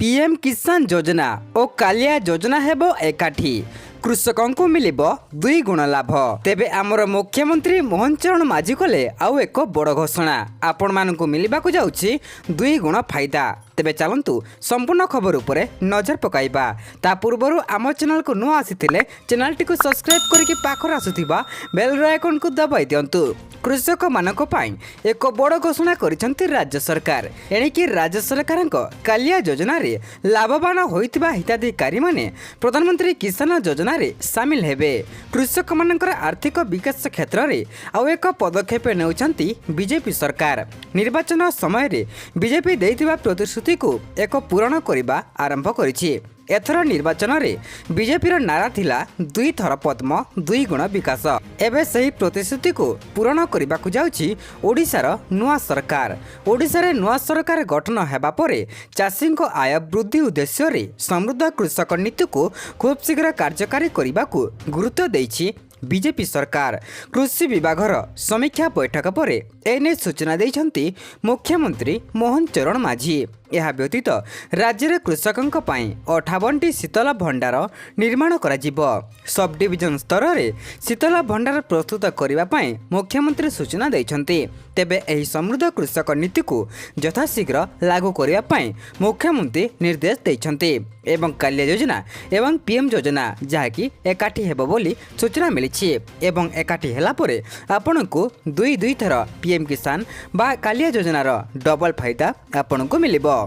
PM କିଷାନ ଯୋଜନା ଓ କାଲିଆ ଯୋଜନା ହେବ ଏକାଠି, କୃଷକଙ୍କୁ ମିଳିବ ଦୁଇ ଗୁଣ ଲାଭ। ତେବେ ଆମର ମୁଖ୍ୟମନ୍ତ୍ରୀ ମୋହନ ଚରଣ ମାଝୀ କଲେ ଆଉ ଏକ ବଡ଼ ଘୋଷଣା। ଆପଣମାନଙ୍କୁ ମିଳିବାକୁ ଯାଉଛି ଦୁଇ ଗୁଣ ଫାଇଦା। ତେବେ ଚାଲନ୍ତୁ, ସମ୍ପୂର୍ଣ୍ଣ ଖବର ଉପରେ ନଜର ପକାଇବା। ତା ପୂର୍ବରୁ ଆମ ଚ୍ୟାନେଲକୁ ନୂଆ ଆସିଥିଲେ ଚ୍ୟାନେଲଟିକୁ ସବସ୍କ୍ରାଇବ୍ କରିକି ପାଖରେ ଆସୁଥିବା ବେଲ୍ର ଆଇକନ୍କୁ ଦବାଇ ଦିଅନ୍ତୁ। କୃଷକମାନଙ୍କ ପାଇଁ ଏକ ବଡ଼ ଘୋଷଣା କରିଛନ୍ତି ରାଜ୍ୟ ସରକାର। ଏଣିକି ରାଜ୍ୟ ସରକାରଙ୍କ କାଲିଆ ଯୋଜନାରେ ଲାଭବାନ ହୋଇଥିବା ହିତାଧିକାରୀମାନେ ପ୍ରଧାନମନ୍ତ୍ରୀ କିଷାନ ଯୋଜନାରେ ସାମିଲ ହେବେ। କୃଷକମାନଙ୍କର ଆର୍ଥିକ ବିକାଶ କ୍ଷେତ୍ରରେ ଆଉ ଏକ ପଦକ୍ଷେପ ନେଉଛନ୍ତି ବିଜେପି ସରକାର। ନିର୍ବାଚନ ସମୟରେ ବିଜେପି ଦେଇଥିବା ପ୍ରତିଶ୍ରୁତିକୁ ଏକ ପୂରଣ କରିବା ଆରମ୍ଭ କରିଛି। ଏଥର ନିର୍ବାଚନରେ ବିଜେପିର ନାରା ଥିଲା ଦୁଇଥର ପଦ୍ମ, ଦୁଇ ଗୁଣ ବିକାଶ। ଏବେ ସେହି ପ୍ରତିଶ୍ରୁତିକୁ ପୂରଣ କରିବାକୁ ଯାଉଛି ଓଡ଼ିଶାର ନୂଆ ସରକାର। ଓଡ଼ିଶାରେ ନୂଆ ସରକାର ଗଠନ ହେବା ପରେ ଚାଷୀଙ୍କ ଆୟ ବୃଦ୍ଧି ଉଦ୍ଦେଶ୍ୟରେ ସମୃଦ୍ଧ କୃଷକ ନୀତିକୁ ଖୁବ୍ ଶୀଘ୍ର କାର୍ଯ୍ୟକାରୀ କରିବାକୁ ଗୁରୁତ୍ୱ ଦେଇଛି ବିଜେପି ସରକାର। କୃଷି ବିଭାଗର ସମୀକ୍ଷା ବୈଠକ ପରେ ଏନେଇ ସୂଚନା ଦେଇଛନ୍ତି ମୁଖ୍ୟମନ୍ତ୍ରୀ ମୋହନ ଚରଣ ମାଝୀ। ଏହା ବ୍ୟତୀତ ରାଜ୍ୟରେ କୃଷକଙ୍କ ପାଇଁ 58ଟି ଶୀତଳ ଭଣ୍ଡାର ନିର୍ମାଣ କରାଯିବ। ସବ୍ ଡିଭିଜନ ସ୍ତରରେ ଶୀତଳ ଭଣ୍ଡାର ପ୍ରସ୍ତୁତ କରିବା ପାଇଁ ମୁଖ୍ୟମନ୍ତ୍ରୀ ସୂଚନା ଦେଇଛନ୍ତି। ତେବେ ଏହି ସମୃଦ୍ଧ କୃଷକ ନୀତିକୁ ଯଥାଶୀଘ୍ର ଲାଗୁ କରିବା ପାଇଁ ମୁଖ୍ୟମନ୍ତ୍ରୀ ନିର୍ଦ୍ଦେଶ ଦେଇଛନ୍ତି ଏବଂ କାଲିଆ ଯୋଜନା ଏବଂ ପିଏମ୍ ଯୋଜନା ଯାହାକି ଏକାଠି ହେବ ବୋଲି ସୂଚନା ମିଳିଛି ଏବଂ ଏକାଠି ହେଲା ପରେ ଆପଣଙ୍କୁ ଦୁଇ ଦୁଇ ଥର ପିଏମ୍ କିଷାନ ବା କାଲିଆ ଯୋଜନାର ଡବଲ ଫାଇଦା ଆପଣଙ୍କୁ ମିଳିବ।